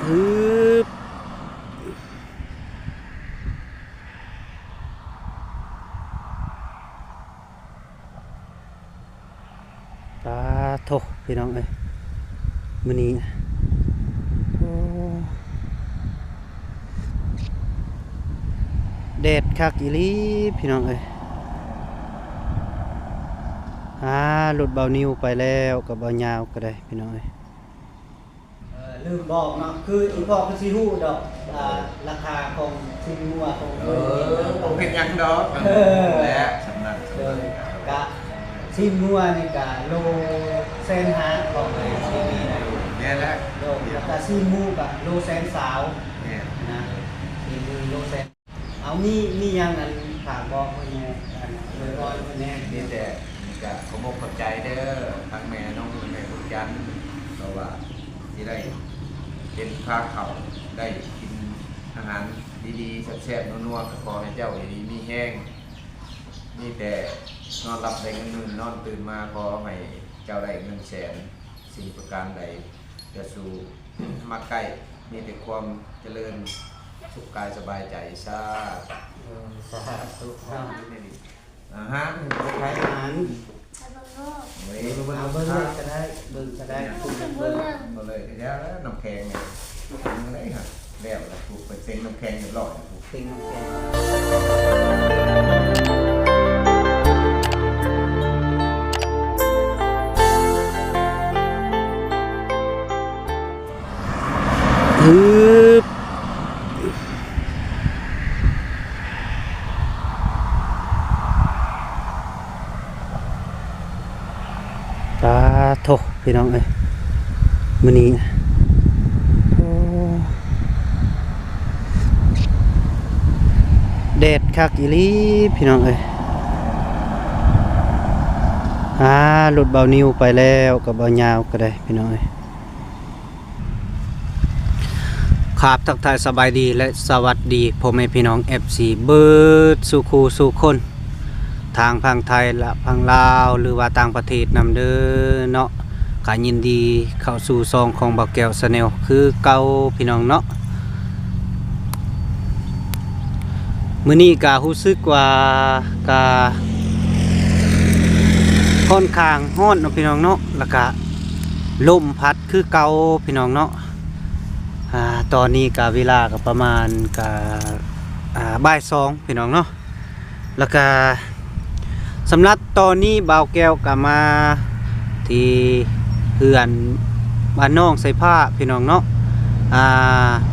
ອືບ ປາໂທ້ ພີ່ນ້ອງເອີຍ ມື້ນີ້ ໂອ້ ແດດຄັກອີ່ຫຼີ ພີ່ນ້ອງເອີຍ. ອາ ລົດເບົານິວໄປແລ້ວ ກັບເບົາຍາວກໍໄດ້ ພີ່ນ້ອງເອີຍ. ເອີ ລືມບອກເນາະ ຄືອີພໍ່ກໍຊິຮູ້ດອກ ອ່າ ລາຄາຂອງຊີ້ນງົວຂອງເພິ່ນ. ເອີ ບໍ່ເປັນຫຍັງດອກ ເອີ ແຫຼະ ສຳນັ້ນ ເອີ ກະຊີ້ນງົວນີ້ກະໂລແສນຫ້າຂອງໄອ້ທີ່ນີ້ນະ. ແມ່ນແຫຼະ ໂດຍ ແລ້ວກະຊີ້ນໝູກະໂລແສນຊາວ ແມ່ນນະ ຊີ້ນໝູໂລແສນ. ເອົາ ມີ ມີຫຍັງອັນຝາກບອກເພິ່ນແດ່ ອັນອວຍພອນເພິ່ນແດ່? ມີແຕ່ ກະຂໍຂອບໃຈເດີ ທັງແມ່ນົງ ແມ່ບຸນຈັນ ເພາະວ່າຊິໄດ້ເປັນພາເຂົ້າ ໄດ້ກິນອາຫານດີໆ ແຊບໆ ນົວໆ ກໍຂໍໃຫ້ເຈົ້າຢູ່ດີມີແຮງ ມີແຕ່ນອນຫຼັບໄດ້ເງິນໝື່ນ ນອນຕື່ນມາຂໍໃຫ້ເຈົ້າໄດ້ເງິນແສນ ສິ່ງປະການໃດ ຈະສູ່ມາໃກ້ ມີແຕ່ຄວາມຈະເລີນສຸກກາຍສະບາຍໃຈ. ສາທຸ ເອີ ສາທຸ ອາຫານ ອາຫານ ເອີຍ ເບິ່ງໂລດກໍໄດ້ ເບິ່ງກໍໄດ້ ເບິ່ງກໍໄດ້ ເບິ່ງ ເບິ່ງເລີຍກໍໄດ້. ນ້ຳແຂງນີ້ ເບິ່ງໄດ້ຫະ ແລ້ວລະ ຜູ້ເປີດເສັງນ້ຳແຂງຮຽບຮ້ອຍ ເສັງນ້ຳແຂງ ອືບ ປາໂທ້ ພີ່ນ້ອງເອີຍ ມື້ນີ້ ໂອ້ ແດດຄັກອີ່ຫຼີ ພີ່ນ້ອງເອີຍ. ອາ ລົດເບົານິວໄປແລ້ວ ກັບເບົາຍາວກໍໄດ້ ພີ່ນ້ອງເອີຍ. ຄາບ ທັກທາຍສະບາຍດີ ແລະ ສະຫວັດດີພໍ່ແມ່ພີ່ນ້ອງ ເອັຟຊີ ເບີດສູ່ຄູ່ສູ່ຄົນ ທາງຝັ່ງໄທ ແລະ ຝັ່ງລາວ ຫຼືວ່າຕ່າງປະເທດນຳເດີເນາະ. ກະຍິນດີເຂົ້າສູ່ຊ່ອງຂອງບ່າວແກ້ວ Channel ຄືເກົ່າ ພີ່ນ້ອງເນາະ. ມື້ນີ້ກະຮູ້ສຶກວ່າກະຄ່ອນຂ້າງຮ້ອນເນາະ ພີ່ນ້ອງເນາະ ແລ້ວກະລົມພັດຄືເກົ່າ ພີ່ນ້ອງເນາະ. ອາ ຕອນນີ້ກະເວລາກະປະມານກະ ອາ ບ່າຍສອງ ພີ່ນ້ອງເນາະ. ແລ້ວກະສຳລັບຕອນນີ້ ບ່າວແກ້ວກະມາທີ່ເຮືອນບ້ານໜອງໄຊພ້າ ພີ່ນ້ອງເນາະ. ອາ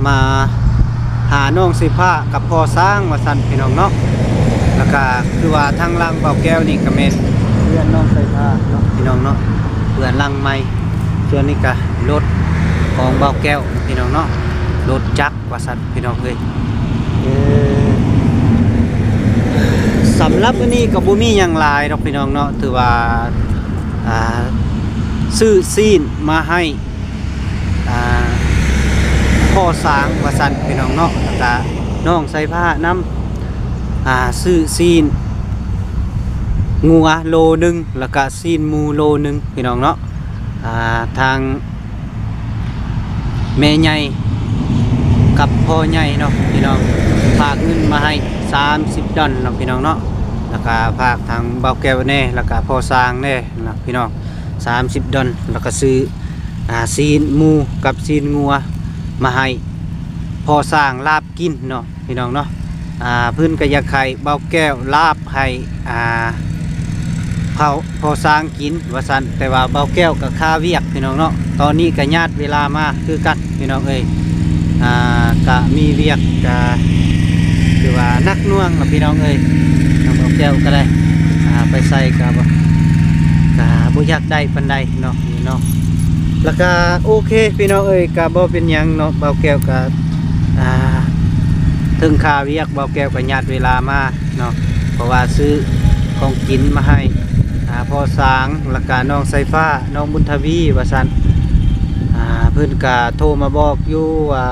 ມາຫາໜອງໄຊພ້າກັບພໍ່ຊ້າງວ່າຊັ້ນ ພີ່ນ້ອງເນາະ. ແລ້ວກະຄືວ່າທາງຫຼັງບ່າວແກ້ວນີ້ກະແມ່ນເຮືອນໜອງໄຊພ້າເນາະ ພີ່ນ້ອງເນາະ ເຮືອນຫຼັງໃໝ່. ສ່ວນນີ້ກະລົດຂອງບ່າວແກ້ວ ພີ່ນ້ອງເນາະ ລົດຈັກ ວ່າຊັ້ນ ພີ່ນ້ອງເອີຍ. ເອີ ສຳລັບມື້ນີ້ກໍບໍ່ມີຫຍັງຫຼາຍດອກ ພີ່ນ້ອງເນາະ ຖືວ່າ ອ່າ ຊື້ຊີ້ນມາໃຫ້ ອ່າ ພໍ່ຊ້າງວ່າຊັ້ນ ພີ່ນ້ອງເນາະ ແລ້ວກະນ້ອງໄຊພ້ານຳ ອ່າ ຊື້ຊີ້ນງົວໂລໜຶ່ງ ແລ້ວກະຊີ້ນໝູໂລໜຶ່ງ ພີ່ນ້ອງເນາະ. ອ່າ ທາງ ແມ່ໃຫຍ່ກັບພໍ່ໃຫຍ່ເນາະ ພີ່ນ້ອງ ຝາກເງິນມາໃຫ້ສາມສິບດອນເນາະ ພີ່ນ້ອງເນາະ. ແລ້ວກະຝາກທາງບ່າວແກ້ວແດ່ ແລ້ວກະພໍ່ຊ້າງແດ່ເນາະ ພີ່ນ້ອງ ສາມສິບດອນ. ແລ້ວກະຊື້ ອ່າ ຊີ້ນໝູກັບຊີ້ນງົວມາໃຫ້ພໍ່ຊ້າງລາບກິນເນາະ ພີ່ນ້ອງເນາະ. ອ່າ ເພິ່ນກໍຢາກໃຫ້ບ່າວແກ້ວລາບໃຫ້ ອ່າ ພໍ່ ພໍ່ຊ້າງກິນວ່າຊັ້ນ ແຕ່ວ່າບ່າວແກ້ວກໍຄາວຽກ ພີ່ນ້ອງເນາະ. ຕອນນີ້ກໍຍາດເວລາມາຄືກັນ ພີ່ນ້ອງເອີຍ. ອ່າ ກໍມີວຽກ ກໍຖືວ່າໜັກໜ່ວງລະ ພີ່ນ້ອງເອີຍ. ທາງບ່າວແກ້ວກໍໄດ້ ອ່າ ໄປໃສກໍບໍ່ ກໍບໍ່ຢາກໄດ້ປານໃດເນາະ ເນາະ. ແລ້ວກະໂອເຄ ພີ່ນ້ອງເອີຍ ກະບໍ່ເປັນຫຍັງເນາະ ບ່າວແກ້ວກະ ອ່າ ເຖິງຄາວຽກ ບ່າວແກ້ວກະຍາດເວລາມາເນາະ ເພາະວ່າຊື້ຂອງກິນມາໃຫ້ ອ່າ ພໍ່ຊ້າງ ແລ້ວກະນ້ອງໄຊຟ້າ ນ້ອງບຸນທະວີວ່າຊັ້ນ. ອ່າ ເພິ່ນກະໂທມາບອກຢູ່ວ່າ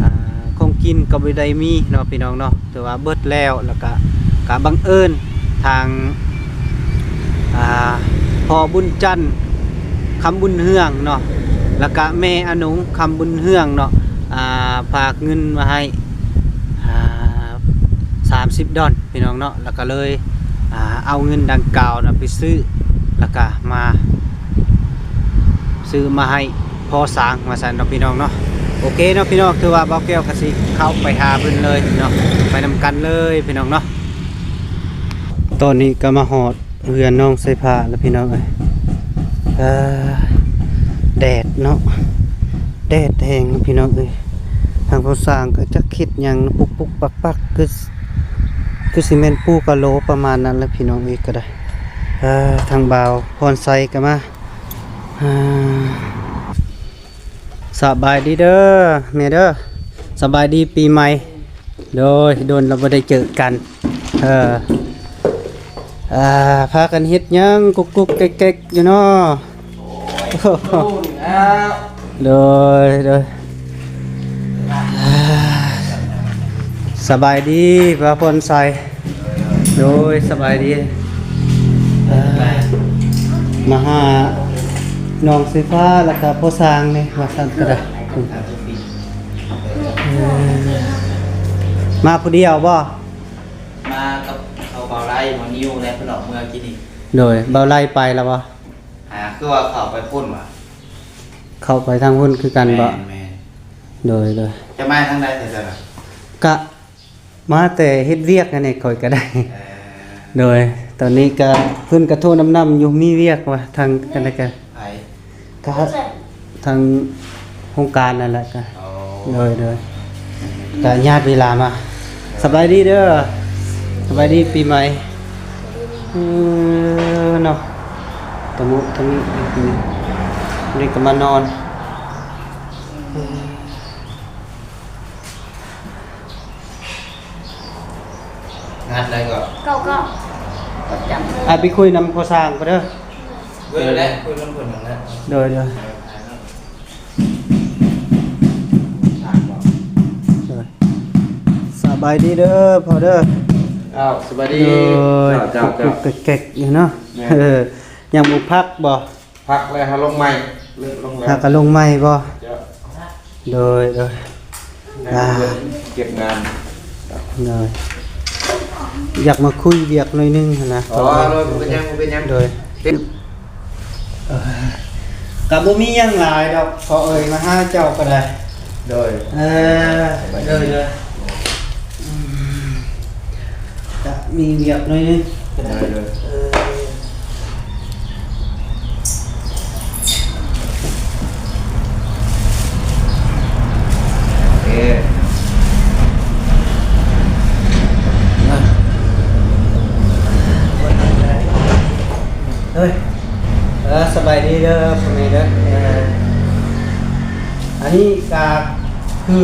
ອ່າ ຂອງກິນກໍບໍ່ໄດ້ມີເນາະ ພີ່ນ້ອງເນາະ. ຖືວ່າເບິດແລ້ວ ແລ້ວກະ ກະບັງເອີນທາງ ອ່າ ພໍ່ບຸນຈັນ ຄຳບຸນເຮືອງເນາະ ແລ້ວກະແມ່ອານົງ ຄຳບຸນເຮືອງເນາະ ອ່າ ຝາກເງິນມາໃຫ້ ອ່າ ສາມສິບດອນ ພີ່ນ້ອງເນາະ ແລ້ວກໍເລີຍ ອ່າ ເອົາເງິນດັ່ງກ່າວນະໄປຊື້ ແລ້ວກໍມາ ຊື້ມາໃຫ້ພໍ່ຊ້າງວ່າຊັ້ນເນາະ ພີ່ນ້ອງເນາະ. ໂອເຄເນາະ ພີ່ນ້ອງ ຖືວ່າບ່າວແກ້ວກໍຊິເຂົ້າໄປຫາເພິ່ນເລີຍເນາະ ໄປນຳກັນເລີຍ ພີ່ນ້ອງເນາະ. ຕອນນີ້ກໍມາຮອດ ເຮືອນນ້ອງສາຍຟ້າແລ້ວ ພີ່ນ້ອງເອີຍ. ເອີ ແດດເນາະ ແດດແຮງ ພີ່ນ້ອງເອີຍ. ທາງພໍ່ຊ້າງກໍຈັກເຮັດຫຍັງປຸກໆປັກໆ ຄື ຄືຊິແມ່ນປູກະໂລປະມານນັ້ນແຫຼະ ພີ່ນ້ອງເອີຍ ກໍໄດ້. ເອີ ທາງບ່າວພອນໄຊກໍມາ. ເອີ ສະບາຍດີເດີແມ່ເດີ ສະບາຍດີປີໃໝ່. ໂດຍ ດົນລະບໍ່ໄດ້ເຈີກັນ. ເອີ ອ່າ ພາກັນເຮັດຫຍັງກຸກໆແກັກໆຢູ່ເນາະ? ໂອ້ຍ ໂດຍ ໂດຍ ອ່າ ສະບາຍດີ ປ້າພອນໄຊ. ໂດຍ ສະບາຍດີ. ອ່າ ມາຫານ້ອງສາຍຟ້າ ແລ້ວກະພໍ່ຊ້າງນີ້ ວ່າຊັ້ນກໍໄດ້. ເອີ ມາຜູ້ດຽວບໍ່? ມາກັບເຂົາ ເບົາໄລ ໝໍນິວ ແລະ ເພິ່ນອອກເມືອກິນນີ້. ໂດຍ ເບົາໄລໄປແລ້ວບໍ່? ຫາ ຄືວ່າເຂົາໄປພຸ້ນຫວາ? ເຂົາໄປທາງພຸ້ນຄືກັນບໍ່? ແມ່ນ ແມ່ນ. ໂດຍ ໂດຍ. ຈະມາທາງໃດແທ້ໆນະ? ກະມາແຕ່ເຮັດວຽກຫັ້ນແຫຼະ ຂ້ອຍກໍໄດ້. ເອີ ໂດຍ ຕອນນີ້ກະເພິ່ນກະໂທນຳໆຢູ່ ມີວຽກວ່າທາງ ອັນໃດກະ ໃຜ? ກະທາງໂຄງການນັ້ນແຫຼະກະ. ໂອ້ ໂດຍ ໂດຍ ກະຍາດເວລາມາ. ສະບາຍດີເດີ ສະບາຍດີປີໃໝ່. ເອີ ເນາະ ຕະມຸຕະມິ ນີ້ກໍມານອນ. ງານໃດກໍ ເກົ້າເກົ້າ ປະຈຳເລີຍ. ອ່ະ ໄປຄຸຍນຳພໍ່ຊ້າງກໍເດີ. ເບິ່ງແຫຼະ ຄຸຍນຳເພິ່ນນັ້ນແຫຼະ. ໂດຍ ໂດຍ ໂດຍ. ສະບາຍດີເດີພໍ່ເດີ. ອ້າວ ສະບາຍດີ. ໂດຍ ເຈົ້າ ເຈົ້າ ເຈົ້າ ແກກໆຢູ່ເນາະ. ແມ່ນ. ເອີ ຍັງບໍ່ພັກບໍ່? ພັກແລ້ວຫາລົງໃໝ່ ເລີກລົງແລ້ວ. ຫາກໍລົງໃໝ່ບໍ່? ເຈົ້າ. ໂດຍ ໂດຍ. ອ່າ ເກັບງານ. ໂດຍ ຢາກມາຄຸຍວຽກໜ້ອຍໜຶ່ງຫັ້ນນະ. ອໍ ໂດຍ ບໍ່ເປັນຫຍັງ ບໍ່ເປັນຫຍັງ. ໂດຍ ເອີ ກໍບໍ່ມີຫຍັງຫຼາຍດອກ ພໍ່ເອີຍ ມາຫາເຈົ້າກໍໄດ້. ໂດຍ ເອີ ໂດຍ ໂດຍ. ອືມ ກະມີວຽກໜ້ອຍໜຶ່ງ. ໂດຍ ໂດຍ. ເອີ ໂອເຄ ເອີ ເອີ ສະບາຍດີເດີພໍ່ແມ່ເດີ. ເອີ ອັນນີ້ກະຄື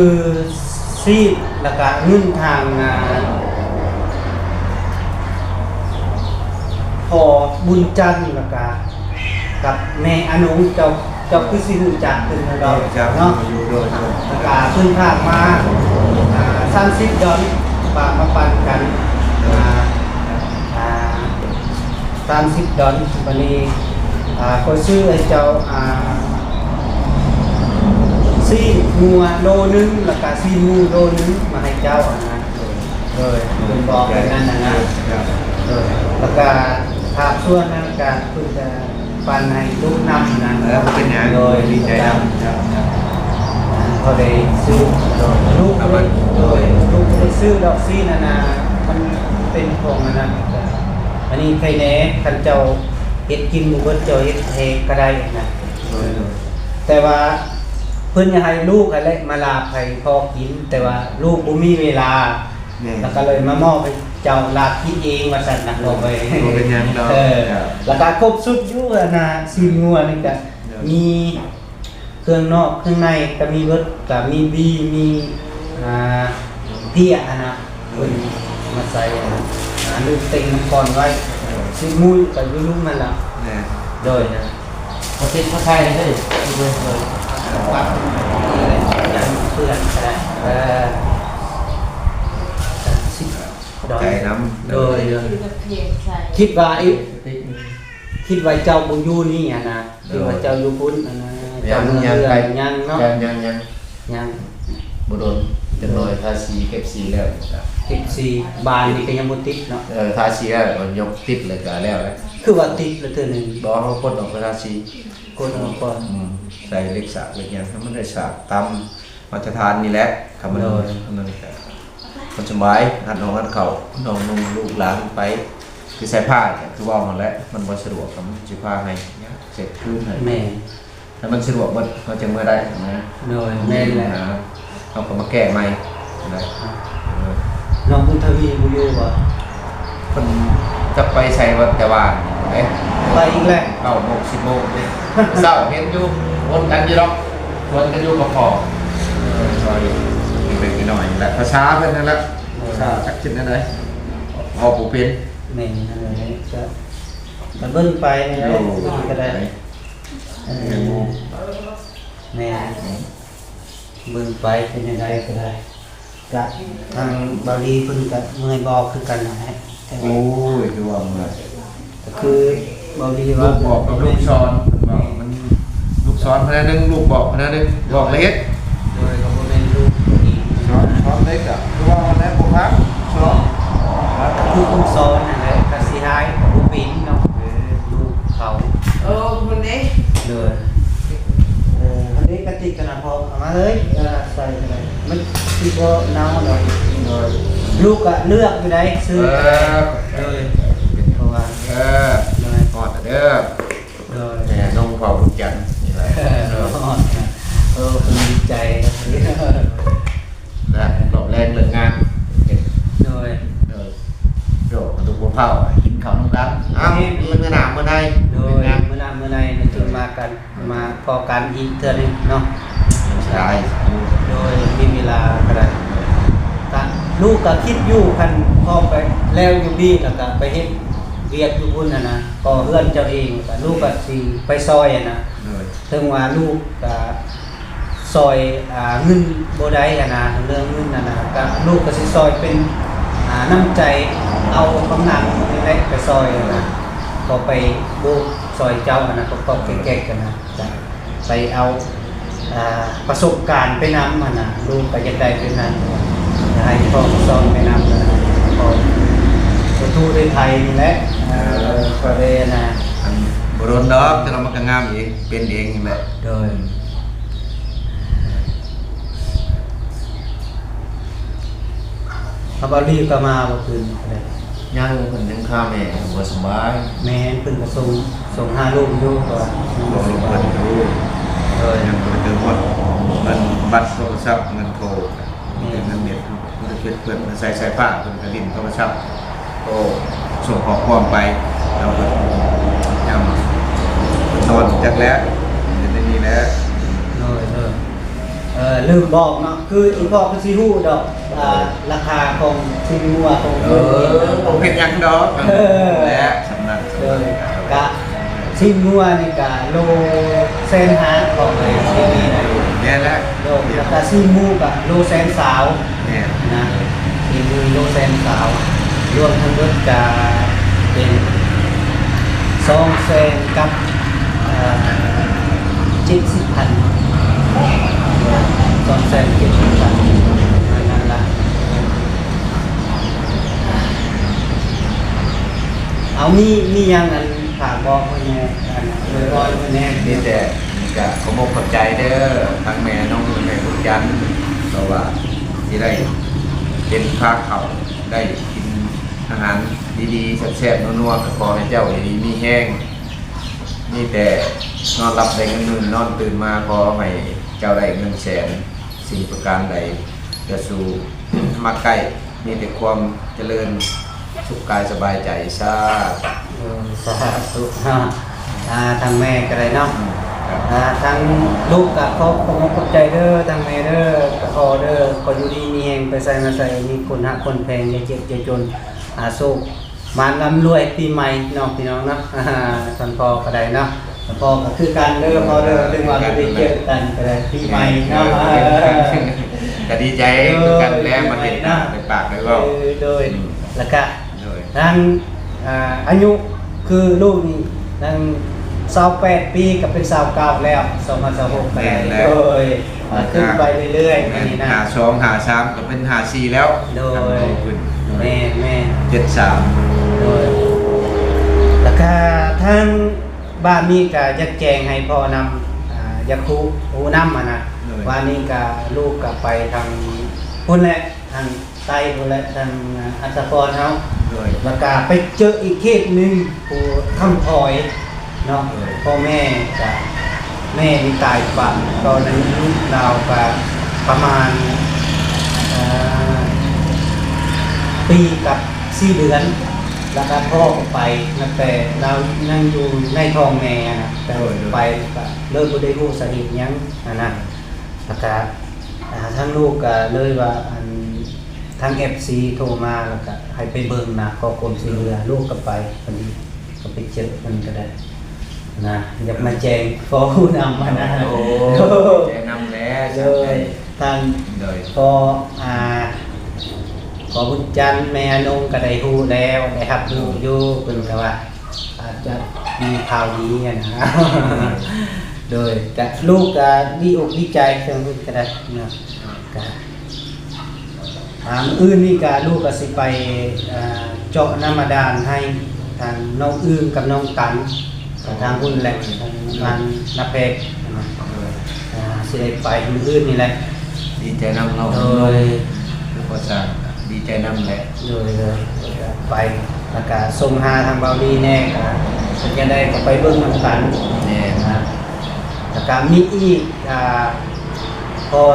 ຊີດ ແລ້ວກະເງິນທາງ ອ່າ ພໍ່ບຸນຈັນ ແລ້ວກະກັບແມ່ອານົງ ເຈົ້າ ເຈົ້າຄືຊິຮູ້ຈັກເພິ່ນແມ່ນບໍ່? ຮູ້ຈັກເນາະ. ໂດຍ ໂດຍ. ແລ້ວກະເພິ່ນຝາກມາ ອ່າ ສາມສິບດອນ ຝາກມາປັນກັນ ອ່າ ອ່າ ສາມສິບດອນ. ບັດນີ້ ອ່າ ຂ້ອຍຊື້ໃຫ້ເຈົ້າ ອ່າ ຊີ້ນງົວໂລໜຶ່ງ ແລ້ວກະຊີ້ນໝູໂລໜຶ່ງມາໃຫ້ເຈົ້າຫັ້ນນະ. ໂດຍ ໂດຍ ເພິ່ນບອກແບບນັ້ນຫັ້ນນະ. ໂດຍ ໂດຍ. ແລ້ວກະພາກສ່ວນນັ້ນກະເພິ່ນກະປັນໃຫ້ລູກນຳຫັ້ນນະ. ເອີ ບໍ່ເປັນຫຍັງ. ໂດຍ ດີໃຈນຳ. ເຈົ້າ ເຈົ້າ. ອ່າ ເຂົາໄດ້ຊື້ ໂດຍ ລູກ ໂດຍ ລູກບໍ່ໄດ້ຊື້ດອກຊີ້ນຫັ້ນນະ ມັນເປັນຂອງອັນນັ້ນ. ອັນນີ້ໃຄແດ່ ຄັນເຈົ້າເຮັດກິນບໍ່ເບິດ ເຈົ້າເຮັດແຫ້ງກໍໄດ້ນະ. ໂດຍ ໂດຍ. ແຕ່ວ່າເພິ່ນຢາກໃຫ້ລູກຫັ້ນແຫຼະມາລາບໃຫ້ພໍ່ກິນ ແຕ່ວ່າລູກບໍ່ມີເວລາ. ແມ່ນ. ແລ້ວກໍເລີຍມາມອບໃຫ້ເຈົ້າລາບກິນເອງວ່າຊັ້ນນະ. ໂດຍ ບໍ່ເປັນຫຍັງດອກ. ເອີ ເຈົ້າ. ແລ້ວກໍຄົບຊຸດຢູ່ ອັນນ່າ ຊີ້ນງົວນີ້ກໍ ໂດຍ ມີ ເຄື່ອງນອກເຄື່ອງໃນກໍມີເບິດ ກໍມີບີ ມີ ອ່າ ເພຍຫັ້ນນະ ເພິ່ນມາໃສ່ ອ່າ ລູກເຕັງນ້ຳກ່ອນໄວ້. ໂດຍ. ຊິໝູກໍຢູ່ລຸ່ມຫັ້ນລະ. ແມ່ນ. ໂດຍ. ບໍ່ຕິດບໍ່ໃສ່ເລີຍ. ໂດຍ ໂດຍ. ປັບເພື່ອນກໍໄດ້. ເອີ ຂອບໃຈນຳ. ໂດຍ ໂດຍ. ຄິດວ່າອີກ ຄິດວ່າເຈົ້າບໍ່ຢູ່ນີ້ຫັ້ນນະ. ໂດຍ. ຄິດວ່າເຈົ້າຢູ່ພຸ້ນຫັ້ນນະ. ຍັງ ເຈົ້າເມືອເຮືອນ ຍັງ ຍັງເນາະ. ຍັງ ຍັງ ຍັງ ຍັງ. ບໍ່ດົນ ຈັກໜ້ອຍ ໂດຍ ທາສີເກັບສີແລ້ວກໍ ເກັບສີ ບານນີ້ກໍຍັງບໍ່ຕິດເນາະ. ເອີ ທາສີແລ້ວກໍຍົກຕິດ ແລ້ວກໍແລ້ວແຫຼະ. ຄືວ່າຕິດແລ້ວເທື່ອໜຶ່ງ? ບໍ່ ເຮົາຄົນອອກໄປທາສີ ຄົນອອກກ່ອນ. ອືມ ໃສ່ເຫຼັກສາກເຫຼັກຫຍັງ ໃຫ້ມັນໄດ້ສາກຕາມມາດຕະຖານນີ້ແຫຼະ. ຄັນມັນ ໂດຍ ອັນນັ້ນກໍ ມັນສະບາຍ ອັດນ້ອງອັດເຂົ້າ ນ້ອງນຸ່ງລູກຫຼານໄປ ຄືໃສ່ຜ້າ ຄືເວົ້າຫັ້ນແຫຼະ ມັນບໍ່ສະດວກ ກໍມັນຊິພາໃຫ້ເຊັດຄືນໃຫ້. ແມ່ນ. ໃຫ້ມັນສະດວກເບິດ ເຮົາຈຶ່ງເມືອໄດ້ນະ. ໂດຍ ແມ່ນແຫຼະ. ເຮົາກໍມາແກ້ໃໝ່ນະ. ນ້ອງບຸນທະວີບໍ່ຢູ່ບໍ່? ເພິ່ນຈັກໄປໃສວ່າແຕ່ວ່ານີ້ເດ້. ໄປອີກແລ້ວ. ເກົ້າໂມງ ສິບໂມງເດ້. ເຊົ້າເຫັນຢູ່ ວົນກັນຢູ່ດອກ ຊວນກັນຢູ່ກໍພໍ ເອີ ຊ່ອຍເລັກໆນ້ອຍໆແຫຼະ. ພາສາເພິ່ນນັ້ນແຫຼະ ພາສາຈັກຊິແນວໃດ ເວົ້າບໍ່ເປັນ. ແມ່ນ ນັ້ນແຫຼະ ກະ ກະເບິ່ງໄປນີ້ແຫຼະ ໂດຍ ກໍໄດ້. ເອີ ແມ່ນ ເບິ່ງໄປເປັນຈັ່ງໃດກໍໄດ້. ກະທາງເບົາລີເພິ່ນກະເມື່ອຍບໍ່ຄືກັນຫັ້ນແຫຼະ. ໂອ້ຍ ຄືວ່າເມື່ອຍ ກໍຄືເບົາລີວ່າ ລູກບອກກັບລູກສອນ ເພິ່ນວ່າມັນ ລູກສອນພະນະໜຶ່ງ ລູກບອກພະນະໜຶ່ງ ບອກລະເຮັດ. ໂດຍ ກໍບໍ່ແມ່ນລູກຜູ້ນີ້ ສອນ ສອນໄດ້ກະຄືວ່າຫັ້ນແຫຼະ ບໍ່ຟັງ ສອນ ກໍຄືຄົນສອນຫັ້ນແຫຼະ ກະຊິຮ້າຍກໍບໍ່ເປັນເນາະ ເອີ ລູກເຂົາ. ໂອ້ ພຸ້ນເດ້. ໂດຍ ເອີ ອັນນີ້ກະຕິກກັນນະ ເອົາມາເລີຍ ເອີ ໃສ່ກໍໄດ້ ມັນຊິບໍ່ເນົ່າດອກ. ໂດຍ ລູກກະເລືອກຢູ່ໃດ ຊື້ກໍໄດ້. ເອີ ໂດຍ ເພາະວ່າ ເອີ ໂດຍ ຮອດແລ້ວເດີ. ໂດຍ ແມ່ນ້ອງເຜົ່າບຸນຈັນນີ້ແຫຼະ. ເອີ ຮອດ ເອີ ເພິ່ນດີໃຈ ແລະ ລອບແລງເລີກງານ ໂດຍ ໂດຍ ໂດຍ ມາດູພວກເຜົ່າ ກິນເຂົ້ານຳກັນ. ເອົ້າ ແມ່ນ ມື້ໜ້າມື້ໃນ ໂດຍ ມື້ໜ້າມື້ໃນ ມາເຈີມາກັນ ມາພໍ້ກັນອີກເທື່ອໜຶ່ງເນາະ. ເສຍດາຍ ໂດຍ ມີເວລາກໍໄດ້ ກະ ລູກກະຄິດຢູ່ ຄັນອອກໄປແລ້ວຢູ່ພີ້ ແລ້ວກະໄປເຮັດວຽກຢູ່ພຸ້ນຫັ້ນນະ ກໍເຮືອນເຈົ້າເອງ ກະລູກກະຊິໄປຊ່ອຍຫັ້ນນະ. ໂດຍ ເຖິງວ່າລູກກະຊ່ອຍ ອ່າ ເງິນບໍ່ໄດ້ຫັ້ນນະ ເລື່ອງເງິນຫັ້ນນະ ກະລູກກະຊິຊ່ອຍເປັນ ອ່າ ນ້ຳໃຈ ເອົາກຳລັງນີ້ແຫຼະໄປຊ່ອຍຫັ້ນນະ ກໍໄປໂບກຊ່ອຍເຈົ້າຫັ້ນນະ ກໍ ກໍແກ້ກຫັ້ນນະ ກະໄປເອົາ ອ່າ ປະສົບການໄປນຳຫັ້ນນະ ລູກກະຢາກໄດ້ເປັນນັ້ນ ຢາກໃຫ້ພໍ່ສອນໄປນຳຫັ້ນນະ ກໍ ກໍທູໄດ້ໄທນີ້ແຫຼະ ເອີ ກໍໄດ້ຫັ້ນນະ. ອັນ ບໍ່ດົນດອກ ແຕ່ວ່າມັນກະງາມເອງ ເປັນເອງຫັ້ນແຫຼະ. ໂດຍ ອືມ ເຂົາເອົາລີບກັບມາບໍ່ຄືນນີ້ກໍໄດ້. ຍັງ ເພິ່ນຍັງຄາແມ່ ບໍ່ສະບາຍ. ແມ່ນ ເພິ່ນກໍສົ່ງ ສົ່ງຫາລູກຢູ່ ກໍວ່າ ບອກລູກເພິ່ນຢູ່. ໂດຍ ຍັງບໍ່ໄດ້ເຕີມບັດ ອັນ ບັດໂທລະສັບ ເງິນໂທ ແມ່ນ ເງິນເນັດ ເພິ່ນກໍເກັບເພິ່ນ ໃຊ້ສາຍຟ້າ ເພິ່ນກໍຫຼິ້ນໂທລະສັບ. ໂອ້ ສົ່ງຂໍ້ຄວາມໄປ ແລ້ວກໍຍາມນອນຈັກແລ້ວ ເປັນແນວນີ້ແຫຼະ. ໂດຍ ໂດຍ ເອີ ລືມບອກເນາະ ຄືອີພໍ່ຄືຊິຮູ້ດອກ ອ່າ ລາຄາຂອງຊີ້ນງົວຂອງ ເອີ ບໍ່ເປັນຫຍັງດອກ ເອີ ແຫຼະ ສຳນັ້ນ ໂດຍ ກະຊີ້ນງົວນີ້ກະໂລແສນຫ້າ ບອກເລີຍ ຊີ້ນນີ້ນະ ແມ່ນແຫຼະ ໂດຍ ແລ້ວກະຊີ້ນໝູກະໂລແສນຊາວ. ແມ່ນນະ ສີ່ໝື່ນໂລແສນຊາວ ລວມທັງເບິດກະເປັນສອງແສນກັບ ເອີ ເຈັດສິບພັນ ສອງແສນເຈັດສິບພັນ ປະມານນັ້ນລະ. ເອົາ ມີ ມີຫຍັງອັນ ຝາກບອກເພິ່ນແດ່ ອັນອວຍພອນເພິ່ນແດ່. ມີແຕ່ກະຂໍຂອບອົກຂອບໃຈເດີ ທັງແມ່ນ້ອງ ແມ່ບຸນຈັນ ເພາະວ່າທີ່ໄດ້ເຫັນພາເຂົ້າ ໄດ້ກິນອາຫານດີໆ ແຊບໆ ນົວໆ ກໍຂໍໃຫ້ເຈົ້າຢູ່ດີມີແຮງ ມີແຕ່ນອນຫຼັບໄດ້ເງິນໝື່ນ ນອນຕື່ນມາຂໍໃຫ້ເຈົ້າໄດ້ເງິນແສນ ສິ່ງປະການໃດຈະສູ່ມາໃກ້ ມີແຕ່ຄວາມຈະເລີນສຸກກາຍສະບາຍໃຈ ສາທຸ. ໂອ້ ສາທຸເນາະ ອ່າ ທາງແມ່ກໍໄດ້ເນາະ ອືມ ອ່າ ທາງລູກກໍຂໍຂອບອົກຂອບໃຈເດີ ທາງແມ່ເດີ ພໍ່ເດີ ຂໍຢູ່ດີມີແຮງ ໄປໃສມາໃສ ມີຄົນຮັກຄົນແພງ ຢ່າເຈັບຢ່າຈົນ ອາ ໂຊກ ມາລ່ຳລວຍປີໃໝ່ເນາະ ພີ່ນ້ອງເນາະ ທ່ານພໍ່ກໍໄດ້ເນາະ ທ່ານພໍ່ກໍຄືກັນເດີພໍ່ເດີ ເຖິງວ່າບໍ່ໄດ້ເຈີກັນກໍໄດ້ ປີໃໝ່ເນາະ ກໍດີໃຈຄືກັນແຫຼະ ມາເຫັນໜ້າໄດ້ປາກໄດ້ເວົ້າ ໂດຍ ອືມ ແລ້ວກະ ໂດຍ ທັງ ອ່າ ອາຍຸຄືລູກນີ້ທັງຊາວແປດປີກໍເປັນຊາວເກົ້າແລ້ວ ສອງພັນຊາວຫົກກໍໄດ້ ແມ່ນແລ້ວ ໂດຍ ຂຶ້ນໄປເລື້ອຍໆ ແມ່ນ ອັນນີ້ນະ ຫ້າສອງ ຫ້າສາມ ກໍເປັນຫ້າສີ່ແລ້ວ ໂດຍ ທາງໂຕຂຶ້ນ ແມ່ນໆ ເຈັດສາມ ໂດຍ ແລ້ວກະທາງບ້ານນີ້ກະຢາກແຈ້ງໃຫ້ພໍ່ນຳ ອ່າ ຢາກຮູ້ ຮູ້ນຳຫັ້ນນະ ໂດຍ ວ່ານີ້ກະລູກກະໄປທາງພຸ້ນແຫຼະ ທາງ ໄຕ້ພຸ້ນແຫຼະ ທາງອັດສະພອນເຮົາ ໂດຍ ແລ້ວກະໄປເຈີອີກເຄສໜຶ່ງ ຜູ້ຄ້ຳພອຍເນາະ ໂດຍ ພໍ່ແມ່ກະ ແມ່ນີ້ຕາຍປະ ຕອນອາຍຸລາວກະປະມານ ເອີ ປີກັບສີ່ເດືອນ ແລ້ວກະພໍ່ກໍໄປ ນັບແຕ່ລາວຍັງຢູ່ໃນທ້ອງແມ່ຫັ້ນນະ ແຕ່ ໂດຍ ໂດຍ ໄປ ແລ້ວກະເລີຍບໍ່ໄດ້ຮູ້ສາເຫດຫຍັງຫັ້ນນະ ແລ້ວກະ ອ່າ ທາງລູກກໍເລີຍວ່າ ອັນ ທາງເອັຟຊີໂທມາ ແລ້ວກໍໃຫ້ໄປເບິ່ງນະ ຂໍຄວາມຊ່ວຍເຫຼືອ ລູກກໍໄປ ພໍດີກໍໄປເຈີເພິ່ນກໍໄດ້ນະ ຢາກມາແຈ້ງພໍຮູ້ນຳຫັ້ນນະ ໂອ້ ແຈ້ງນຳແຫຼະ ໂດຍ ທາງ ໂດຍ ພໍ່ ອ່າ ພໍ່ບຸນຈັນ ແມ່ອານົງກໍໄດ້ຮູ້ແລ້ວ ໄດ້ຮັບຮູ້ຢູ່ ເພິ່ນກໍວ່າ ອາດຈະມີຂ່າວດີຫັ້ນນະ ໂດຍ ກະ ລູກກະດີອົກດີໃຈ ເຊິ່ງເພິ່ນກະໄດ້ເນາະ ກະ ອ່າ ມື້ອື່ນນີ້ກະ ລູກກະຊິໄປ ເອີ ເຈາະນ້ຳບາດານໃຫ້ທາງນ້ອງອຶ່ງກັບນ້ອງຕັນ ກະທາງພຸ້ນແຫຼະ ທາງບ້ານນາແພກຫັ້ນນະ ອ່າ ຊິໄດ້ໄປມື້ອື່ນນີ້ແຫຼະ ດີໃຈນຳເນາະ ໂດຍ ຄືພໍ່ຊ່າງ ດີໃຈນຳແຫຼະ ໂດຍ ໂດຍ ໄປ ແລ້ວກະສົ່ງຫາທາງເບົາດີແດ່ ກະເປັນຈັ່ງໃດກໍໄປເບິ່ງນຳກັນ ແມ່ນ ນະ ແລ້ວກະມີອີກ ອ່າ ພໍ່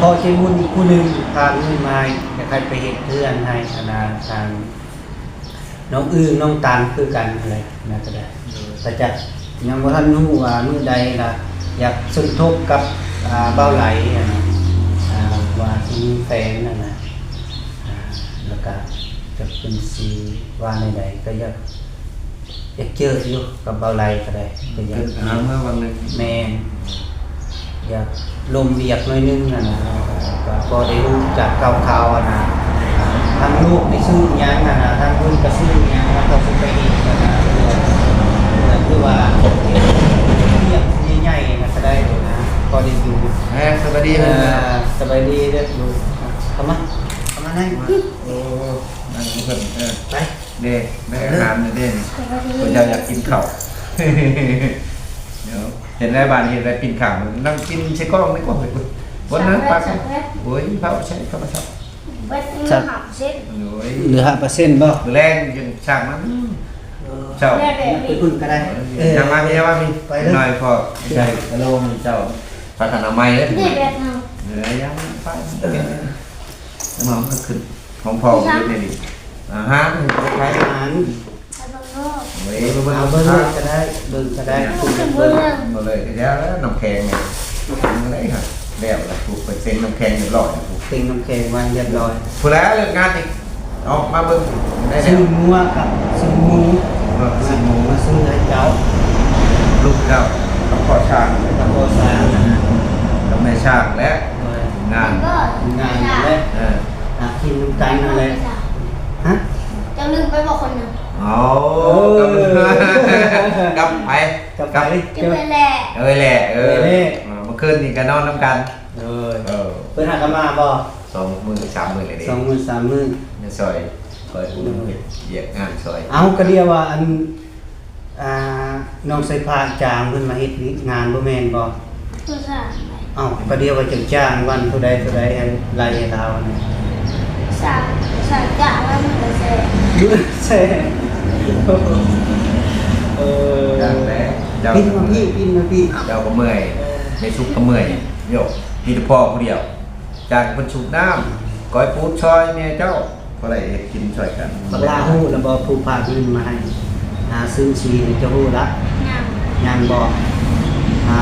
ພໍ່ໃຈບຸນອີກຜູ້ໜຶ່ງ ຝາກເງິນມາໃຫ້ ຢາກໃຫ້ໄປເຮັດເຮືອນໃຫ້ ອັນນາ ທາງ ນ້ອງອຶ່ງ ນ້ອງຕັນຄືກັນຫັ້ນແຫຼະນະ ກະໄດ້ ໂດຍ ກະຈະຍັງບໍ່ທັນຮູ້ວ່າມື້ໃດລະ ຢາກສົມທົບກັບ ອ່າ ບ່າວໄຫຼຫັ້ນນະ ອ່າ ວ່າຊິມີແຟນຫັ້ນນະ ອ່າ ແລ້ວກະຈັກເພິ່ນຊິວ່າແນວໃດ ກະຢາກ ຢາກເຈີຢູ່ກັບບ່າວໄຫຼກະໄດ້ ກະຢາກ ຫາເມືອວັນໜຶ່ງ ແມ່ນ ຢາກລົມວຽກໜ້ອຍໜຶ່ງຫັ້ນນະ ກະພໍໄດ້ຮູ້ຈັກຂ່າວໆຫັ້ນນະ ທາງລູກໄດ້ຊື້ຫຍັງຫັ້ນນະ ທາງເພິ່ນກະຊື້ຫຍັງ ແລ້ວກໍຊິໄປເຮັດຫັ້ນນະ ເພື່ອ ເພື່ອຄືວ່າວຽກໃຫຍ່ໆຫັ້ນນະ ກະໄດ້ຫັ້ນນະ ພໍໄດ້ຢູ່ ເອີ ສະບາຍດີ ເອີ ເພິ່ນ ສະບາຍດີເດີ້ລູກ ເຂົ້າມາ ເຂົ້າມາໃນ ໂອ້ ນັ່ງເພິ່ນ ເອີ ໄປ ເດ້ ໄດ້ອາຫານແລ້ວເດ້ ສະບາຍດີ ເພິ່ນຢາກ ຢາກກິນເຂົ້າ ເຫັນແລ້ວບາດນີ້ ເຫັນແລ້ວປິ່ນຂ້າງ ນັ່ງກິນໃສ່ກ້ອງນີ້ກວ່າ ບໍ່ນັ່ງປັກ ໂອ້ຍ ເຂົ້າໃສ່ ເຂົ້າມາເຂົ້າ ເບິດມື້ຫ້າເປີເຊັນ ໂອ້ຍ ເຫຼືອຫ້າເປີເຊັນບໍ່? ມື້ແລງຈຶ່ງຊ່າງມັນ ເອີ ເຈົ້າ ໄປພຸ້ນກໍໄດ້ ເອີ ຍັງມາພີ່ ຍັງມາພີ່ ໄປເດີ້ ໜ້ອຍພໍ ໃສ່ກະໂລງເຈົ້າ ພັດອະນາໄມເດີ້ ເອີ ຍັງໄປ ເອີ ມາ ມັນກໍຂຶ້ນ ຂອງພໍ່ເຮັດແນວນີ້ ອາຫານໃຫ້ໃຜ ອາຫານ ໄປເບິ່ງໂລດ ເອີ ເບິ່ງ ເບິ່ງ ເບິ່ງໂລດກໍໄດ້ ເບິ່ງກໍໄດ້ ເບິ່ງ ເບິ່ງ ເບິ່ງເລີຍ ກະຢ່າແລ້ວ ນ້ຳແຂງນີ້ ເບິ່ງໄດ້ຫັ້ນ ແລ້ວລະ ຜູ້ເພິ່ນເຊັງນ້ຳແຂງຮຽບຮ້ອຍ ເຊັງນ້ຳແຂງໄວ້ຮຽບຮ້ອຍ ຜູ້ແລເລີກງານນີ້ ອອກມາເບິ່ງໄດ້ແລ້ວ ຊື້ງົວກັບຊື້ໝູ ເອີ ຊື້ໝູ ມາຊື້ໃຫ້ເຈົ້າ ລູກເຈົ້າ ກັບພໍ່ຊ່າງ ກັບພໍ່ຊ່າງ ກັບແມ່ຊ່າງ ແລະ ໂດຍ ງານ ງານແຫຼະ ເອີ ຫາກິນນຳກັນຫັ້ນແຫຼະ ຮະ ເຈົ້າລືມໄປບໍ່ຄົນໜຶ່ງ ເອົາ ເອີ ກັບ ກັບໃຜ ກັບໃຜ ກັບ ກັບເອື້ອຍແຫຼະ ເອື້ອຍແຫຼະ ເອີ ເອື້ອຍແຫຼະ ເອີ ເມື່ອຄືນນີ້ກໍນອນນຳກັນ ເອີ ເອີ ເພິ່ນຫາກໍມາບໍ່ ສອງມື້ສາມມື້ແລ້ວເດ້ ສອງມື້ສາມມື້ ມາຊ່ອຍ ຊ່ອຍອຸດໜູນເຮັດວຽກງານຊ່ອຍ ເອົ້າ ກໍດຽວວ່າ ອັນ ອ່າ ນ້ອງສາຍຟ້າຈ້າງເພິ່ນມາເຮັດວຽກງານບໍ່ແມ່ນບໍ່? ບໍ່ຊ່າງ ເອົ້າ ກໍດຽວວ່າຈະຈ້າງວັນເທົ່າໃດເທົ່າໃດ ໃຫ້ໄລ່ໃຫ້ລາວຫັ້ນນະ ຊ່າງ ຊ່າງຈ້າງລະມື້ລະແສນ ມື້ລະແສນ ເອີ ຈ້າງແຫຼະ ປິ່ນມາພີ້ ປິ່ນມາພີ້ ເຈົ້າກໍເມື່ອຍ ເອີ ແມ່ສຸກກໍເມື່ອຍ ໂຍ ມີແຕ່ພໍ່ຜູ້ດຽວ ຈ້າງເພິ່ນສູບນ້ຳ ກ້ອຍປູນຊ່ອຍແມ່ເຈົ້າ ພໍໄດ້ເຮັດກິນຊ່ອຍກັນ ບັກຫຼ້າຮູ້ລະບໍ່ ຜູ້ພາເງິນມາໃຫ້ ຫາຊື້ສີນີ້ ເຈົ້າຮູ້ລະ? ຍັງ ຍັງບໍ່? ອ່າ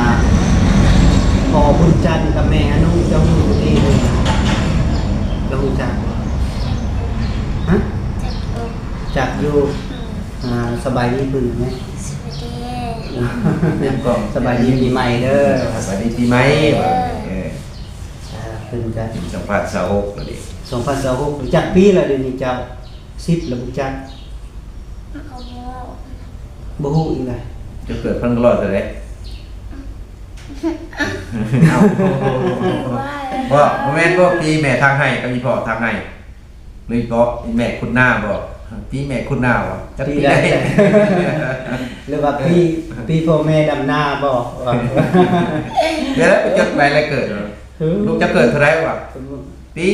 ພໍ່ບຸນຈັນກັບແມ່ອະນຸ ເຈົ້າຮູ້ດີເລີຍ ເຈົ້າຮູ້ຈັກບໍ່? ຮະ? ຈັກຢູ່ ຈັກຢູ່ ອືມ ອ່າ ສະບາຍດີເພິ່ນແມ່ ສະບາຍດີ ສະບາຍດີປີໃໝ່ເດີ ສະບາຍດີປີໃໝ່ ເອີ ເອີ ອ່າ ເພິ່ນກະ ປີສອງພັນຊາວຫົກແລ້ວເດ ສອງພັນຊາວຫົກ ຈັກປີແລ້ວດຽວນີ້ເຈົ້າ? ສິບແລ້ວບໍ່ຈັກ ເອົາບໍ່ ບໍ່ຮູ້ອີກນະ ເຈົ້າເກີດພັນເກົ້າຮ້ອຍເທົ່າໃດ? ເອົ້າ ບໍ່ ບໍ່ແມ່ນບໍ່ ປີແມ່ທາງໄຮ່ກັບອີ່ພໍ່ທາງໄຮ່ ຫຼືອີ່ພໍ່ ອີ່ແມ່ຂຸດນາບໍ່ ປີແມ່ຂຸດນາບໍ່ ຈັກປີໃດ ປີໃດ ຫຼືວ່າປີ ປີພໍ່ແມ່ດຳນາບໍ່ ວ່າ ດຽວໄປຈົດໄວ້ແລ້ວເກີດ ເອີ ລູກເຈົ້າເກີດເທົ່າໃດວະ ປີ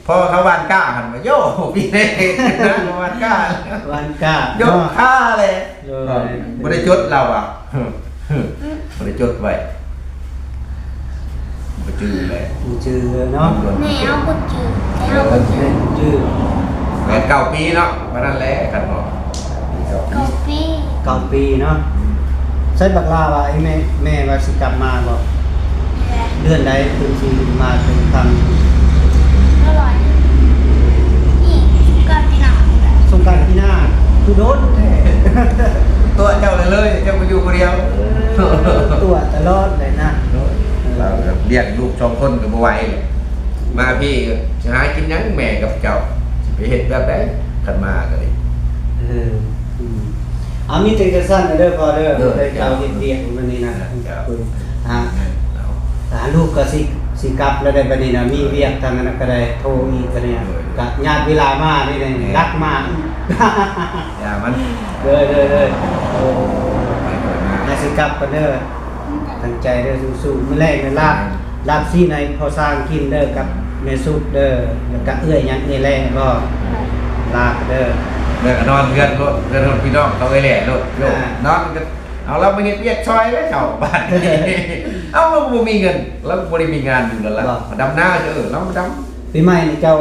ພໍ່ເຂົາຫວ່ານກ້າຫັ້ນວ່າ ໂຢ ປີໃດຫວ່ານກ້າ ຫວ່ານກ້າ ຍົກ ເນາະ ຄ່າແຫຼະ ໂດຍ ບໍ່ໄດ້ຈົດລາວວ່າ ບໍ່ໄດ້ຈົດໄວ້ ບໍ່ຈື່ແຫຼະ ບໍ່ຈື່ເລີຍເນາະ ແມ່ເຮົາບໍ່ຈື່ ແຕ່ເຮົາບໍ່ຈື່ ແມ່ບໍ່ຈື່ ແປດເກົ້າປີເນາະ ປານນັ້ນແຫຼະ ຄັນເວົ້າ ເກົ້າປີ ເກົ້າປີເນາະ ໃສບັກຫຼ້າວ່າ ໄອ້ແມ່ ແມ່ວ່າຊິກັບມາບໍ່? ເດືອນໃດເພິ່ນຊິມາເຖິງຝັ່ງ? ສົງການປີໜ້າ ສົງການປີໜ້າ ຄືດົນແທ້ ຕົວະເຈົ້າເລີຍ ເຈົ້າໄປຢູ່ຜູ້ດຽວ ເອີ ຕົວະຕະຫຼອດເລີຍນະ ໂດຍ ເອີ ລາວກໍລ້ຽງລູກສອງຄົນກໍບໍ່ໄຫວ ມາພີ້ກໍຊິຫາກິນຫຍັງແມ່ກັບເຈົ້າ ຊິໄປເຮັດແບບໃດ ຄັນມາກໍດີ ເອີ ອືມ ເອົາ ມີແຕ່ຈັ່ງຊັ້ນເດີພໍ່ເດີ ເອີ ໄດ້ເຈົ້າເຮັດວຽກມື້ນີ້ນະ ເຈົ້າ ອ່າ ອ່າ ລູກກໍຊິ ຊິກັບແລ້ວໄດ໋ ບັດນີ້ນະ ມີວຽກທາງນັ້ນກໍໄດ້ ໂທອີກກໍໄດ້ ເອີ ກໍຍາດເວລາມານີ້ ເອີ ລັກມາ ຢ່າມັນ ເດີ ເດີ ເດີ ໂອ້ ໄປ ໄປມາ ຊິກັບກ່ອນເດີ ຕັ້ງໃຈເດີ ສູ້ໆ ມື້ແລງນະ ລາບ ລາບຊີ້ນໃຫ້ພໍ່ຊ້າງກິນເດີ ກັບແມ່ສຸກເດີ ແລ້ວກະເອື້ອຍຫຍັງ ເອື້ອຍແລງບໍ່ ລາບເດີ ແລ້ວກະນອນເຮືອນໂລດ ເຮືອນພີ່ນ້ອງເຂົາເອື້ອຍແລງໂລດ ໂຍ ອ່າ ນອນກະ ເອົາລາວມາເຮັດວຽກຊ່ອຍແລ້ວເຈົ້າ ບາດນີ້ ເອົາ ລາວບໍ່ມີເງິນ ລາວບໍ່ໄດ້ມີງານຢູ່ແລ້ວລະ ບໍ່ ດຳນາເດີ ລາວມາດຳ ປີໃໝ່ນີ້ເຈົ້າ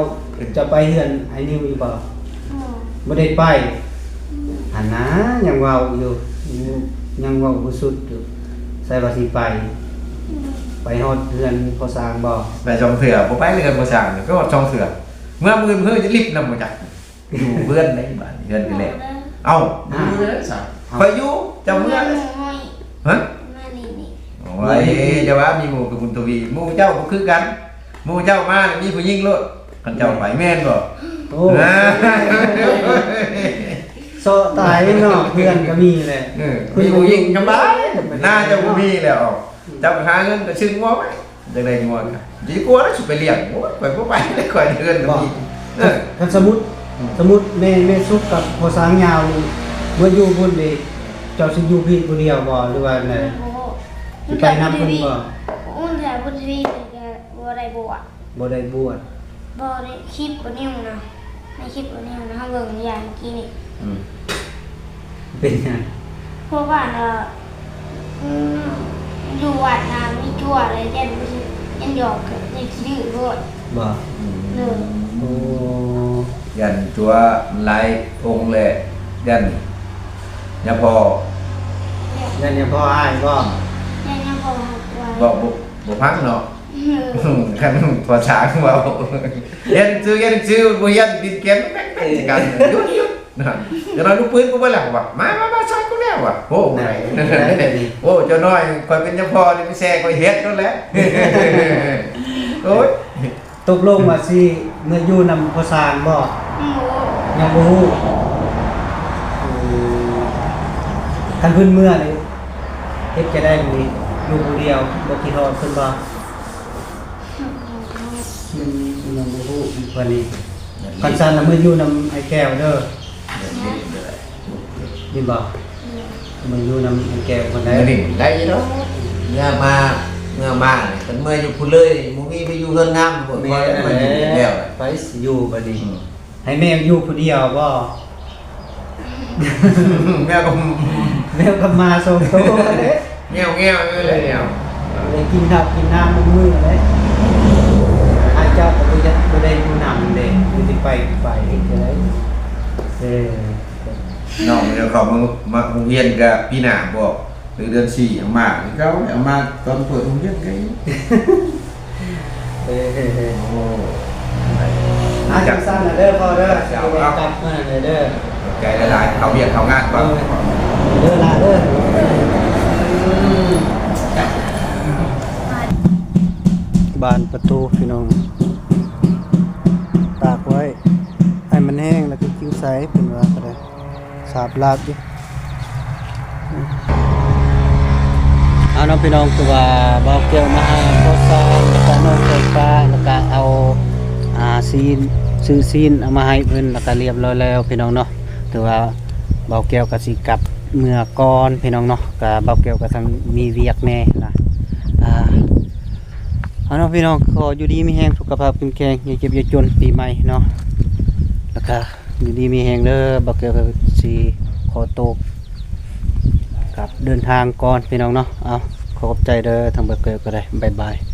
ເຈົ້າໄປເຮືອນອ້າຍນິວຢູ່ບໍ່? ບໍ່ ບໍ່ໄດ້ໄປ ອືມ ຫັ້ນນາ ຍັງເວົ້າຢູ່ ຍັງເວົ້າບໍ່ສຸດຢູ່ ໃສວ່າຊິໄປ ອືມ ໄປຮອດເຮືອນພໍ່ຊ້າງບໍ່? ໄປສອງເທື່ອ ບໍ່ໄປເຮືອນພໍ່ຊ້າງ ໄປຮອດສອງເທື່ອ ເມື່ອມື້ອື່ນເຮີຈະລິບນຳບໍ່ຈັກ ຢູ່ເຮືອນໃດບາດນີ້ ເຮືອນນີ້ແຫຼະ ເອົາ ຢູ່ເດີຊະ ຂ້ອຍຢູ່ ເຈົ້າເມືອ ຮະ? ໂອ້ຍ ຢ່າວ່າມີໝູ່ຄືບຸນທະວີ ໝູ່ເຈົ້າບໍ່ຄືກັນ ໝູ່ເຈົ້າມານີ້ມີຜູ້ຍິງໂລດ ຄັນເຈົ້າໄປແມ່ນບໍ່? ໂອ້ ເຊາະຕາຍເນາະ ເພື່ອນກໍມີແຫຼະ ເອີ ມີຜູ້ຍິງສະບາຍ ໜ້າເຈົ້າບໍ່ມີແລ້ວ ເຈົ້າກໍຫາເງິນໄປຊື້ງົວໄວ້ ຢາກໄດ້ງົວກໍຊິກົວແລ້ວຊິໄປລ້ຽງ ໂອ້ຍ ຂ້ອຍບໍ່ໄປເລີຍ ຂ້ອຍເຮືອນກໍມີ ເອີ ຄັນສົມມຸດ ອືມ ສົມມຸດແມ່ ແມ່ສຸກກັບພໍ່ຊ້າງຍາວນີ້ ເມື່ອຢູ່ພຸ້ນນີ້ ເຈົ້າຊິຢູ່ພີ້ຜູ້ດຽວບໍ່ ຫຼືວ່າແນວໃດ? ບໍ່ຮູ້ ຊິໄປນຳເພິ່ນບໍ່? ບໍ່ຮູ້ ແຖວພຸ້ນທີ່ນີ້ກໍບໍ່ໄດ້ບວດ ບໍ່ໄດ້ບວດ ບໍ່ໄດ້ ຄລິບບໍ່ນິວນະ ໃນຄລິບບໍ່ນິວນະ ເຮົາເບິ່ງຢ່າງກີ້ນີ້ ອືມ ເປັນຫຍັງ? ເພາະວ່ານະ ອືມ ຢູ່ວັດນະມີຈົວແລ້ວ ຢ້ານບໍ່ຖືກ ຢ້ານຢອກ ຢ້ານຂີ້ດື້ໂພດ ບໍ່? ອືມ ເອີ ໂອ້ ຢ້ານຈົວມັນຫຼາຍອົງແລ້ວ ຢ້ານຍາພໍ່ ຢ້ານຍາພໍ່ຮ້າຍບໍ່? ຢ້ານຍາພໍ່ຮ້າຍ ເວົ້າບໍ່ ບໍ່ຟັງເນາະ ເອີ ຄັນພາສາເວົ້າ ຮຽນໜັງສື ຮຽນໜັງສື ບໍ່ຮຽນ ດິນແກນແມ່ນກັນ ຢຸດ ຢຸດ ນະ ຈະນ້ອຍລູກປືນກູເບິດແລ້ວວ່າ ມາ ມາ ມາຊ່ອຍກູແດ່ວ່າ ໂອ້ ໂອ້ ເຈົ້ານ້ອຍ ຂ້ອຍເປັນຍາພໍ່ນີ້ ໄປແຊ່ຂ້ອຍເຮັດໂລດແຫຼະ ໂອ້ຍ ຕົກລົງວ່າຊິເມືອຢູ່ນຳພໍ່ຊ້າງບໍ່? ຍັງບໍ່ຮູ້ ຍັງບໍ່ຮູ້ ອືມ ຄັນເພິ່ນເມືອນີ້ ເຮັດຈັ່ງໃດນີ້ ຢູ່ຜູ້ດຽວ ບໍ່ຄິດຮອດເພິ່ນບໍ່? ອືມ ຍັງບໍ່ຮູ້ວ່ານີ້ ຄັນຊັ້ນນະ ເມືອຢູ່ນຳອ້າຍແກ້ວເດີ ເດີ ເດີ ເດີ ຍິນບໍ່? ອືມ ເມືອຢູ່ນຳອ້າຍແກ້ວຄົນໃດ ມື້ນີ້ໄດ້ຢູ່ດອກ ເມືອມາ ເມືອມານີ້ ຄັນເມືອຢູ່ພຸ້ນເລີຍ ບໍ່ມີໄປຢູ່ເຮືອນງາມ ບໍ່ ແມ່ນ ແລ້ວ ໄປຊິຢູ່ບັດນີ້ ອືມ ໃຫ້ແມ່ຢູ່ຜູ້ດຽວບໍ່? ແມວກໍ ແມວກໍມາສອງໂຕເດ້ ແງວໆຢູ່ແລ້ວ ໄດ້ກິນເຂົ້າກິນນ້ຳມື້ເດ້ ອ້າຍເຈົ້າກໍບໍ່ຢາກ ບໍ່ໄດ້ຜູ້ນຳເດ້ ຄືຊິໄປ ຊິໄປເຮັດຈັ່ງໃດ ເອີ ນ້ອງເດີ ເຂົ້າມາ ມາໂຮງຮຽນກໍປີໜ້າບໍ ຫຼືເດືອນສີ່ເອົາມາຄືເກົ່າ ເອົາມາຕອນເປີດໂຮງຮຽນກໍ ເອີ ໂອ້ ອາ ຈັ່ງຊັ້ນນະເດີພໍ່ເດີ ເຈົ້າ ຊິໄດ້ກັບມື້ນັ້ນເດີ ຂອບໃຈຫຼາຍໆ ເຂົ້າວຽກເຂົ້າງານກ່ອນ ເອີ ເດີຫຼາເດີ ບານປະຕູພີ່ນ້ອງ ຕາກໄວ້ໃຫ້ມັນແຫ້ງ ແລ້ວກໍຈຶ່ງໃສ່ ເພິ່ນວ່າກໍໄດ້ ສາບລາບຢູ່ ອືມ ເອົາ ເອົາເນາະພີ່ນ້ອງ ຄືວ່າບ່າວແກ້ວມາຫາພໍ່ຊານ ແລ້ວກະນ້ອງສາຍຟ້າ ແລ້ວກະເອົາ ອ່າ ຊີ້ນ ຊື້ຊີ້ນເອົາມາໃຫ້ເພິ່ນ ແລ້ວກະລຽບຮ້ອຍແລ້ວພີ່ນ້ອງເນາະ. ຄືວ່າບ່າວແກ້ວກະຊິກັບເມືອກ່ອນພີ່ນ້ອງເນາະ ກະບ່າວແກ້ວກະທັງມີວຽກແດ່ນະ. ອ່າ ເອົາເນາະພີ່ນ້ອງ ຂໍຢູ່ດີມີແຮງ ສຸຂະພາບເຂັ້ມແຂງ ຢ່າເຈັບຢ່າຈົນ ປີໃໝ່ເນາະ ແລ້ວກະຢູ່ດີມີແຮງເດີ. ບ່າວແກ້ວກະຊິຂໍໂຕກັບເດີນທາງກ່ອນພີ່ນ້ອງເນາະ. ເອົາ ຂໍຂອບໃຈເດີ ທາງບ່າວແກ້ວກະໄດ້ ບາຍບາຍ.